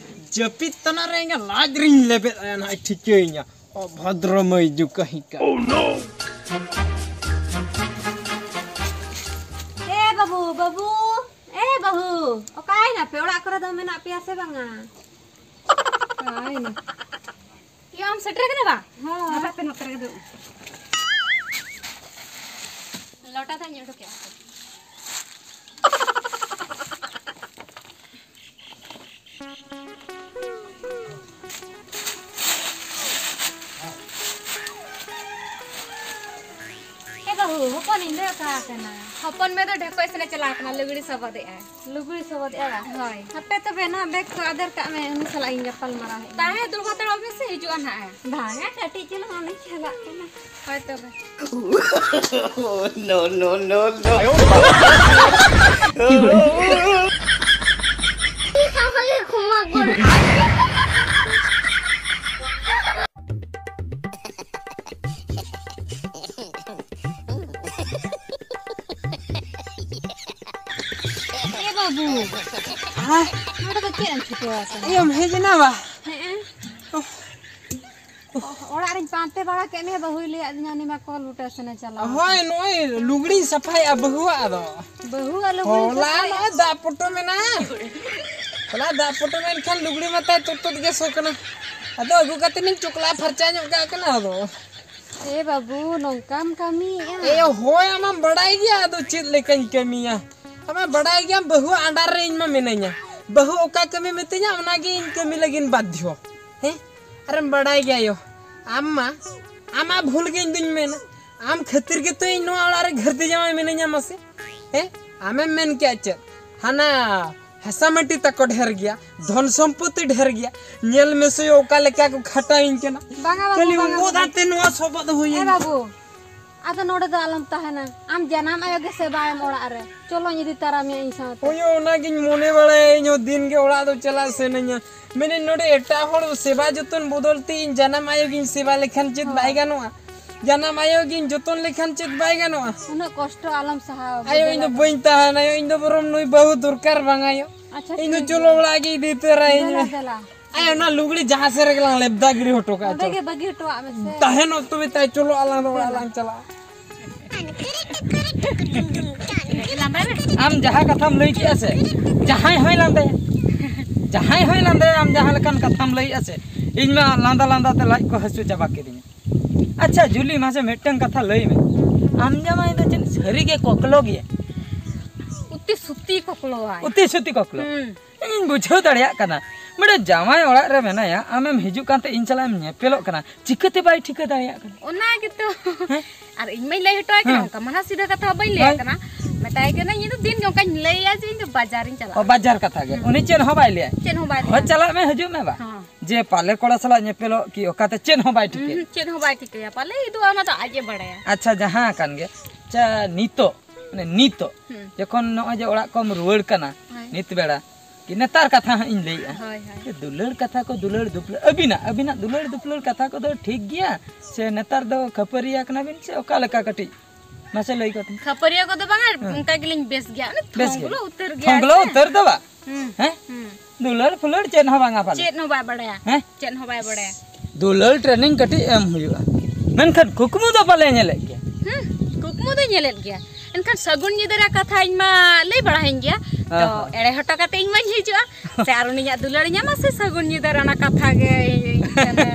ᱡᱟᱹᱯᱤᱫ ᱛᱟᱱᱟ ᱨᱮ ᱮᱸᱜᱟ ᱞᱟᱡ ᱨᱤᱧ ᱞᱮᱵᱮᱫ ᱟᱭᱟ ᱱᱟᱦᱟᱜ, ᱴᱷᱤᱠᱟᱹᱭᱤᱧᱟ᱾ ᱚᱵᱷᱚᱫᱨᱚ ᱢᱟᱹᱭ ᱡᱩ ᱠᱟᱹᱦᱤ ᱠᱟ᱾ ᱮ ᱵᱟᱹᱵᱩ, ᱵᱟᱹᱵᱩ, ᱮ ᱵᱟᱹᱦᱩ, ᱚᱠᱟᱭᱮᱱᱟ ᱯᱮ? ᱚᱲᱟᱜ ᱠᱚᱨᱮ ᱫᱚ ᱢᱮᱱᱟᱜ ᱯᱮᱭᱟ ᱥᱮ ᱵᱟᱝᱟ? ᱚᱠᱟᱭᱮᱱᱟ? ᱤᱭᱟᱹ, ᱟᱢ ᱥᱮᱴᱮᱨ ᱠᱟᱱᱟ ᱵᱟ? ᱦᱳᱭ᱾ ᱦᱟᱯᱮ ᱯᱮ ᱱᱚᱛᱮ ᱨᱮᱜᱮ ᱫᱩᱲᱩᱵ ᱢᱮ᱾ ᱞᱚᱴᱟ ᱛᱟᱧ ᱚᱰᱚᱠᱮᱜᱼᱟ᱾ ᱮ ᱵᱟᱹᱦᱩ, ᱦᱚᱯᱚᱱᱤᱧ ᱫᱚ ᱚᱠᱟ ᱟᱠᱟᱱᱟ? ᱦᱚᱯᱚᱱ ᱢᱮ ᱫᱚ ᱰᱷᱮᱠᱚᱡ ᱥᱮᱱᱮ ᱪᱟᱞᱟᱣ ᱟᱠᱟᱱᱟ, ᱞᱩᱜᱽᱲᱤ ᱥᱚᱵᱚᱫᱮᱜᱼᱟᱭ᱾ ᱞᱩᱜᱽᱲᱤ ᱥᱚᱵᱚᱫᱮᱜᱼᱟ ᱵᱟᱝ? ᱦᱳᱭ᱾ ᱦᱟᱯᱮ ᱛᱚᱵᱮ, ᱱᱚᱣᱟ ᱵᱮᱜᱽ ᱠᱚ ᱟᱫᱮᱨ ᱠᱟᱜ ᱢᱮ, ᱩᱱᱤ ᱥᱟᱞᱟᱜ ᱤᱧ ᱜᱟᱯᱟᱞ ᱢᱟᱨᱟᱣ ᱦᱮᱡ ᱞᱮᱱ᱾ ᱛᱟᱦᱮᱸ ᱫᱩᱲᱩᱵ ᱦᱟᱛᱟᱲᱚᱜ ᱢᱮ ᱥᱮ, ᱦᱤᱡᱩᱜᱼᱟ ᱱᱟᱦᱟᱜ ᱮ᱾ ᱵᱟᱝᱟ, ᱠᱟᱹᱴᱤᱡ ᱪᱩᱞᱩᱝ ᱟᱢᱤᱧ ᱪᱟᱞᱟᱜ ᱠᱟᱱᱟ᱾ ᱦᱳᱭ ᱛᱚᱵᱮ᱾ No, no, no, no. ᱮ ᱵᱟᱹᱵᱩ, ᱦᱮᱸ? ᱱᱚᱰᱮ ᱫᱚ ᱪᱮᱫ ᱮᱢ ᱪᱷᱩᱴᱟᱹᱣ ᱟᱠᱟᱱᱟ? ᱤᱭᱟᱹᱢ ᱦᱮᱡ ᱮᱱᱟ ᱵᱟ? ᱦᱮᱸ᱾ ᱩᱯᱷ᱾ ᱦᱟᱱᱛᱮ ᱵᱟᱲᱟ ᱠᱮᱫ ᱢᱮᱭᱟ, ᱵᱟᱹᱦᱩᱭ ᱞᱟᱹᱭᱟᱫ ᱫᱤᱧᱟ, ᱩᱱᱤ ᱢᱟ ᱠᱚᱞ ᱵᱩᱴᱟᱹ ᱥᱮᱱᱮ ᱪᱟᱞᱟᱣ ᱦᱳᱭ, ᱟᱠᱟᱱ᱾ ᱱᱚᱜᱼᱚᱭ ᱞᱩᱜᱽᱲᱤᱧ ᱥᱟᱯᱷᱟᱭᱮᱫᱼᱟ ᱵᱟᱹᱦᱩᱣᱟᱜ ᱟᱫᱚ᱾ ᱵᱟᱹᱦᱩᱣᱟᱜ ᱞᱩᱜᱽᱲᱤ ᱦᱚᱞᱟ ᱥᱟᱯᱷᱟᱭᱮᱫᱼᱟ? ᱱᱚᱜᱼᱚᱭ ᱫᱟᱜ ᱯᱚᱴᱚᱢ ᱮᱱᱟ᱾ ᱦᱚᱞᱟ ᱫᱟᱜ ᱯᱚᱴᱚᱢ ᱮᱱ ᱠᱷᱟᱱ ᱞᱩᱜᱽᱲᱤ ᱢᱟ ᱛᱟᱭ ᱛᱩᱫ ᱛᱩᱫ ᱜᱮ ᱥᱚ ᱠᱟᱱᱟ᱾ ᱟᱫᱚ ᱟᱹᱜᱩ ᱠᱟᱛᱮ ᱱᱤᱧ ᱪᱚᱠᱞᱟ ᱯᱷᱟᱨᱪᱟ ᱧᱚᱜ ᱠᱟᱜ ᱠᱟᱱᱟ ᱟᱫᱚ᱾ ᱮ ᱵᱟᱹᱵᱩ, ᱱᱚᱝᱠᱟᱢ ᱠᱟᱹᱢᱤᱭᱮᱫᱼᱟ? ᱮ ᱦᱳᱭ, ᱟᱢᱟᱢ ᱵᱟᱲᱟᱭ ᱜᱮᱭᱟ ᱟᱫᱚ ᱪᱮᱫ ᱞᱮᱠᱟᱧ ᱠᱟᱹᱢᱤᱭᱟ᱾ ᱟᱢᱟᱢ ᱵᱟᱲᱟᱭ ᱜᱮᱭᱟᱢ ᱵᱟᱹᱦᱩ under ᱨᱮ ᱤᱧ ᱢᱟ ᱢᱤᱱᱟᱹᱧᱟ᱾ ᱵᱟᱹᱦᱩ ᱚᱠᱟ ᱠᱟᱹᱢᱤ ᱢᱤᱛᱟᱹᱧᱟ ᱚᱱᱟᱜᱮ ᱤᱧ ᱠᱟᱹᱢᱤ ᱞᱟᱹᱜᱤᱫ ᱵᱟᱫᱽᱫᱷᱚ᱾ ᱦᱮᱸ? ᱟᱨᱮᱢ ᱵᱟᱲᱟᱭ ᱜᱮᱭᱟ ᱭᱳ, ᱟᱢ ᱢᱟ, ᱟᱢᱟᱜ ᱵᱷᱩᱞ ᱜᱮ ᱤᱧ ᱫᱩᱧ ᱢᱮᱱᱟ᱾ ᱟᱢ ᱠᱷᱟᱹᱛᱤᱨ ᱜᱮᱛᱚ ᱤᱧ ᱱᱚᱣᱟ ᱚᱲᱟᱜ ᱨᱮ ᱜᱷᱟᱹᱨᱫᱤ ᱡᱟᱶᱟᱭ ᱢᱤᱱᱟᱹᱧᱟ ᱢᱟᱥᱮ᱾ ᱦᱮᱸ? ᱟᱢᱮᱢ ᱢᱮᱱ ᱠᱮᱭᱟ ᱪᱮᱫ? ᱦᱟᱱᱟ ᱦᱟᱥᱟ ᱢᱟᱹᱴᱤ ᱛᱟᱠᱚ ᱰᱷᱮᱨ ᱜᱮᱭᱟ, ᱫᱷᱚᱱ ᱥᱚᱢᱯᱚᱛᱤ ᱰᱷᱮᱨ ᱜᱮᱭᱟ, ᱧᱮᱞ ᱢᱮᱥᱮ ᱚᱠᱟ ᱞᱮᱠᱟ ᱠᱚ ᱠᱷᱟᱴᱟᱣᱤᱧ ᱠᱟᱱᱟ᱾ ᱵᱟᱝᱟ ᱵᱟᱹᱵᱩ, ᱠᱷᱟᱹᱞᱤ ᱵᱟᱝᱟ ᱩᱱᱠᱩ ᱵᱟᱹᱵᱩ᱾ ᱫᱟᱜ ᱛᱮ ᱱᱚᱣᱟ ᱥᱚᱵᱚᱫ ᱮ ᱦᱩᱭᱮᱱ᱾ ᱵᱟᱹᱵᱩ, ᱟᱫᱚ ᱱᱚᱰᱮ ᱫᱚ ᱟᱞᱚᱢ ᱛᱟᱦᱮᱱᱟ᱾ ᱟᱢ ᱡᱟᱱᱟᱢ ᱟᱭᱳ ᱜᱮ ᱥᱮᱵᱟᱭᱮᱢ ᱚᱲᱟᱜ ᱨᱮ᱾ ᱪᱚᱞᱚᱧ ᱤᱫᱤ ᱛᱟᱨᱟ ᱢᱮᱭᱟ ᱤᱧ ᱥᱟᱶᱛᱮ᱾ ᱦᱳᱭ, ᱚᱱᱟᱜᱤᱧ ᱢᱚᱱᱮ ᱵᱟᱲᱟᱭᱟ, ᱤᱧ ᱦᱚᱸ ᱫᱤᱱ ᱜᱮ ᱚᱲᱟᱜ ᱫᱚ ᱪᱟᱞᱟᱜ ᱥᱟᱱᱟᱧᱟ᱾ ᱢᱮᱱᱮᱫ ᱱᱚᱰᱮ ᱮᱴᱟᱜ ᱦᱚᱲ ᱥᱮᱵᱟ ᱡᱚᱛᱚᱱ ᱵᱚᱫᱚᱞ ᱛᱮ ᱤᱧ ᱡᱟᱱᱟᱢ ᱟᱭᱳ ᱜᱤᱧ ᱥᱮᱵᱟ ᱞᱮᱠᱷᱟᱱ ᱪᱮᱫ ᱦᱳᱭ᱾ ᱵᱟᱭ ᱜᱟᱱᱚᱜᱼᱟ? ᱡᱟᱱᱟᱢ ᱟᱭᱳ ᱜᱤᱧ ᱡᱚᱛᱚᱱ ᱞᱮᱠᱷᱟᱱ ᱪᱮᱫ ᱵᱟᱭ ᱜᱟᱱᱚᱜᱼᱟ? ᱩᱱᱟᱹᱜ ᱠᱚᱥᱴᱚ ᱟᱞᱚᱢ ᱥᱟᱦᱟᱣᱟ ᱟᱭᱳ, ᱵᱩᱡᱷᱟᱹᱣ ᱤᱧ ᱫᱚ ᱞᱟᱹᱜᱤᱫ᱾ ᱵᱟᱹᱧ ᱛᱟᱦᱮᱱᱟ ᱟᱭᱳ, ᱤᱧ ᱫᱚ ᱵᱚᱨᱚᱢ ᱱᱩᱭ ᱵᱟᱹᱦᱩ ᱫᱚᱨᱠᱟᱨ ᱵᱟᱝ ᱟᱭᱳ᱾ ᱟᱪᱪᱷᱟ, ᱤᱧ ᱫᱚ ᱴᱷᱤᱠ ᱪᱚᱞᱚ ᱜᱮᱭᱟ᱾ ᱚᱲᱟᱜ ᱜᱮ ᱤᱫᱤ ᱩᱛᱟᱹᱨᱟ ᱤᱧ ᱫᱮᱞᱟ, ᱢᱟ᱾ ᱫᱮᱞᱟ᱾ ᱟᱭᱳ, ᱚᱱᱟ ᱞᱩᱜᱽᱲᱤ ᱡᱟᱦᱟᱸ ᱥᱮᱫ ᱨᱮᱜᱮ ᱞᱟᱝ ᱞᱮᱵᱫᱟ ᱜᱤᱰᱤ ᱦᱚᱴᱚ ᱠᱟᱜᱼᱟ, ᱚᱸᱰᱮ ᱪᱚ᱾ ᱜᱮ ᱵᱟᱹᱜᱤ ᱦᱚᱴᱚᱣᱟᱜ ᱢᱮᱥᱮ᱾ ᱛᱟᱦᱮᱱ ᱚᱠᱛᱚ ᱢᱮᱛᱟᱭ, ᱪᱚᱞᱚ ᱟᱞᱟᱝ ᱫᱚ ᱚᱲᱟᱜ ᱫᱮᱞᱟ᱾ ᱞᱟᱝ ᱪᱟᱞᱟᱜᱼᱟ᱾ ᱟᱢ ᱡᱟᱦᱟᱸ ᱠᱟᱛᱷᱟᱢ ᱞᱟᱹᱭ ᱠᱮᱜᱼᱟ ᱥᱮ, ᱡᱟᱦᱟᱸᱭ ᱦᱚᱸᱭ ᱞᱟᱸᱫᱟᱭᱟ, ᱡᱟᱦᱟᱸᱭ ᱦᱚᱸᱭ ᱞᱟᱸᱫᱟᱭᱟ, ᱟᱢ ᱡᱟᱦᱟᱸ ᱞᱮᱠᱟᱱ ᱠᱟᱛᱷᱟᱢ ᱞᱟᱹᱭᱮᱜᱼᱟ ᱥᱮ, ᱤᱧ ᱢᱟ ᱞᱟᱸᱫᱟ ᱞᱟᱸᱫᱟ ᱛᱮ ᱞᱟᱡ ᱠᱚ ᱦᱟᱹᱥᱩ ᱪᱟᱵᱟ ᱠᱤᱫᱤᱧᱟ᱾ ᱟᱪᱪᱷᱟ ᱡᱩᱞᱤ, ᱢᱟᱥᱮ ᱢᱤᱫᱴᱟᱝ ᱠᱟᱛᱷᱟ ᱞᱟᱹᱭ ᱢᱮ, ᱟᱢ ᱡᱟᱢᱟᱭ ᱫᱚ ᱪᱮᱫ ᱥᱟᱹᱨᱤ ᱜᱮ ᱠᱚᱠᱞᱚ ᱜᱮᱭᱟ? ᱩᱛᱤ ᱥᱩᱛᱤ ᱠᱚᱠᱞᱚᱣᱟᱭ᱾ ᱩᱛᱤ ᱥᱩᱛᱤ ᱠᱚᱠᱞᱚ? ᱦᱩᱸ᱾ ᱤᱧ ᱵᱩᱡᱷᱟᱹᱣ ᱫᱟᱲᱮᱭᱟᱜ ᱠᱟᱱᱟ, ᱢᱤᱫᱴᱮᱱ ᱡᱟᱶᱟᱭ ᱚᱲᱟᱜ ᱨᱮ ᱢᱮᱱᱟᱭᱟ, ᱟᱢᱮᱢ ᱦᱤᱡᱩᱜ ᱠᱟᱱᱛᱮ ᱤᱧ ᱥᱟᱞᱟᱜ ᱮᱢ ᱧᱮᱯᱮᱞᱚᱜ ᱠᱟᱱᱟ, ᱪᱤᱠᱟᱹᱛᱮ ᱵᱟᱭ ᱴᱷᱤᱠᱟᱹ ᱫᱟᱲᱮᱭᱟᱜ ᱠᱟᱱᱟ? ᱚᱱᱟ ᱜᱮᱛᱚ᱾ ᱦᱮᱸ? ᱟᱨ ᱤᱧ ᱢᱟᱧ ᱞᱟᱹᱭ ᱦᱚᱴᱚ ᱟᱭ ᱠᱟᱱᱟ, ᱦᱮᱸ᱾ ᱚᱱᱠᱟ ᱢᱟ ᱱᱟᱦᱟᱜ ᱥᱤᱫᱷᱟᱹ ᱠᱟᱛᱷᱟ ᱵᱟᱹᱧ ᱞᱟᱹᱭ ᱟᱭ ᱦᱳᱭ᱾ ᱠᱟᱱᱟ, ᱢᱮᱛᱟᱭ ᱠᱟᱹᱱᱟᱹᱧ ᱤᱧ ᱫᱚ ᱫᱤᱱ ᱜᱮ ᱚᱱᱠᱟᱧ ᱞᱟᱹᱭᱟ ᱡᱮ ᱤᱧ ᱫᱚ ᱵᱟᱡᱟᱨᱤᱧ ᱪᱟᱞᱟᱜᱼᱟ᱾ ᱚ, ᱵᱟᱡᱟᱨ ᱠᱟᱛᱷᱟ ᱜᱮ᱾ ᱦᱩᱸ᱾ ᱩᱱᱤ ᱪᱮᱫ ᱦᱚᱸ ᱵᱟᱭ ᱞᱟᱹᱭᱟ? ᱪᱮᱫ ᱦᱚᱸ ᱵᱟᱭ ᱦᱳᱭ, ᱞᱟᱹᱭᱟ᱾ ᱪᱟᱞᱟᱜ ᱢᱮ, ᱦᱤᱡᱩᱜ ᱢᱮ ᱵᱟ᱾ ᱦᱚᱸ᱾ ᱡᱮ ᱯᱟᱞᱮ ᱠᱚᱲᱟ ᱥᱟᱞᱟᱜ ᱧᱮᱯᱮᱞᱚᱜ ᱠᱤ ᱚᱠᱟᱛᱮ ᱪᱮᱫ ᱦᱚᱸ ᱵᱟᱭ ᱴᱷᱤᱠᱟᱹᱭᱟ᱾ ᱩᱸᱦᱩᱸ, ᱪᱮᱫ ᱦᱚᱸ ᱵᱟᱭ ᱴᱷᱤᱠᱟᱹᱭᱟ᱾ ᱯᱟᱞᱮ ᱤᱫᱩᱜᱼᱟ, ᱚᱱᱟ ᱫᱚ ᱟᱡ ᱮ ᱵᱟᱲᱟᱭᱟ᱾ ᱟᱪᱪᱷᱟ, ᱡᱟᱦᱟᱸ ᱠᱟᱱ ᱜᱮ᱾ ᱟᱪᱪᱷᱟ, ᱱᱤᱛᱚᱜ, ᱢᱟᱱᱮ ᱱᱤᱛᱚᱜ, ᱦᱩᱸ᱾ ᱡᱚᱠᱷᱚᱱ ᱱᱚᱜᱼᱚᱭ ᱡᱮ ᱚᱲᱟᱜ ᱠᱚᱢ ᱨᱩᱣᱟᱹᱲ ᱠᱟᱱᱟ, ᱦᱳᱭ᱾ ᱱᱤᱛ ᱵᱮᱲᱟ, ᱠᱤ ᱱᱮᱛᱟᱨ ᱠᱟᱛᱷᱟ ᱦᱟᱸᱜ ᱤᱧ ᱞᱟᱹᱭᱮᱜᱼᱟ᱾ ᱦᱳᱭ, ᱦᱳᱭ᱾ ᱡᱮ ᱫᱩᱞᱟᱹᱲ ᱠᱟᱛᱷᱟ ᱠᱚ, ᱫᱩᱞᱟᱹᱲ ᱫᱩᱯᱞᱟᱹᱲ, ᱟᱹᱵᱤᱱᱟᱜ, ᱟᱹᱵᱤᱱᱟᱜ ᱫᱩᱞᱟᱹᱲ ᱫᱩᱯᱞᱟᱹᱲ ᱠᱟᱛᱷᱟ ᱠᱚᱫᱚ ᱴᱷᱤᱠ ᱜᱮᱭᱟ ᱥᱮ ᱱᱮᱛᱟᱨ ᱫᱚ ᱠᱷᱟᱹᱯᱟᱹᱨᱤᱭᱟ ᱠᱟᱱᱟ ᱵᱤᱱ ᱥᱮ ᱚᱠᱟ ᱞᱮᱠᱟ ᱠᱟᱹᱴᱤᱡ ᱢᱟᱥᱮ ᱞᱟᱹᱭ ᱠᱚᱛᱮ? ᱠᱷᱟᱹᱯᱟᱹᱨᱤᱭᱟᱹ ᱠᱚᱫᱚ ᱵᱟᱝᱟ, ᱦᱮᱸ᱾ ᱚᱱᱠᱟ ᱜᱮᱞᱤᱧ ᱵᱮᱥ ᱜᱮᱭᱟ᱾ ᱚᱱᱮ ᱵᱮᱥ ᱜᱮ᱾ ᱛᱷᱚᱝᱜᱽᱞᱚ ᱩᱛᱟᱹᱨ ᱜᱮᱭᱟ ᱛᱷᱚᱝᱜᱽᱞᱚ ᱥᱮ᱾ ᱩᱛᱟᱹᱨ ᱫᱚ ᱵᱟ? ᱦᱩᱸ, ᱦᱮᱸ? ᱦᱩᱸ᱾ ᱫᱩᱞᱟᱹᱲ ᱯᱷᱩᱞᱟᱹᱲ ᱪᱮᱫ ᱦᱚᱸ ᱵᱟᱝᱟ ᱯᱟᱞᱮ? ᱪᱮᱫ ᱦᱚᱸ ᱵᱟᱭ ᱵᱟᱲᱟᱭᱟ᱾ ᱦᱮᱸ? ᱪᱮᱫ ᱦᱚᱸ ᱵᱟᱭ ᱵᱟᱲᱟᱭᱟ᱾ ᱫᱩᱞᱟᱹᱲ ᱴᱨᱮᱱᱤᱝ ᱠᱟᱹᱴᱤᱡ ᱮᱢ ᱦᱩᱭᱩᱜᱼᱟ᱾ ᱢᱮᱱᱠᱷᱟᱱ ᱠᱩᱠᱢᱩ ᱫᱚ ᱯᱟᱞᱮ ᱧᱮᱞᱮᱫ ᱜᱮᱭᱟ? ᱦᱩᱸ, ᱠᱩᱠᱢᱩ ᱫᱚᱧ ᱧᱮᱞᱮᱫ ᱜᱮᱭᱟ᱾ ᱮᱱᱠᱷᱟᱱ ᱥᱟᱹᱜᱩᱱ ᱧᱤᱫᱟᱹ ᱨᱮᱭᱟᱜ ᱠᱟᱛᱷᱟ ᱤᱧ ᱢᱟ ᱞᱟᱹᱭ ᱵᱟᱲᱟᱭᱟᱹᱧ ᱜᱮᱭᱟ᱾ ᱛᱚ, ᱦᱮᱸ, ᱦᱮᱸ᱾ ᱮᱲᱮ ᱦᱚᱴᱚ ᱠᱟᱛᱮ ᱤᱧ ᱢᱟᱧ ᱦᱤᱡᱩᱜᱼᱟ᱾ ᱥᱮ ᱟᱨ ᱩᱱᱤᱧᱟᱜ ᱫᱩᱞᱟᱹᱲ ᱧᱟᱢᱟ, ᱥᱮ ᱥᱟᱹᱜᱩᱱ ᱧᱤᱫᱟᱹ ᱨᱮ ᱚᱱᱟ ᱠᱟᱛᱷᱟ ᱜᱮ ᱤᱧ ᱴᱷᱮᱱᱮ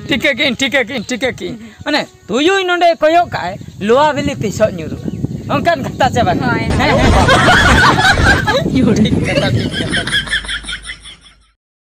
ᱴᱷᱤᱠᱟᱹ ᱠᱤᱧ, ᱴᱷᱤᱠᱟᱹ ᱠᱤᱧ, ᱴᱷᱤᱠᱟᱹ ᱠᱤᱧ᱾ ᱢᱟᱱᱮ, ᱛᱩᱭᱩᱭ ᱱᱚᱰᱮ ᱠᱚᱭᱚᱜ ᱠᱟᱜᱼᱟᱭ, ᱞᱚᱣᱟ ᱵᱤᱞᱤ ᱛᱤᱥᱚᱜ ᱧᱩᱨᱩᱜᱼᱟ? ᱚᱱᱠᱟᱱ ᱠᱟᱛᱷᱟ ᱪᱮ ᱵᱟᱝ? ᱦᱳᱭ, ᱦᱮᱸ, ᱦᱳᱭ᱾ ᱦᱮᱸ᱾ ᱴᱷᱤᱠ ᱠᱟᱛᱷᱟ, ᱴᱷᱤᱠ ᱠᱟᱛᱷᱟ, ᱴᱷᱤᱠ᱾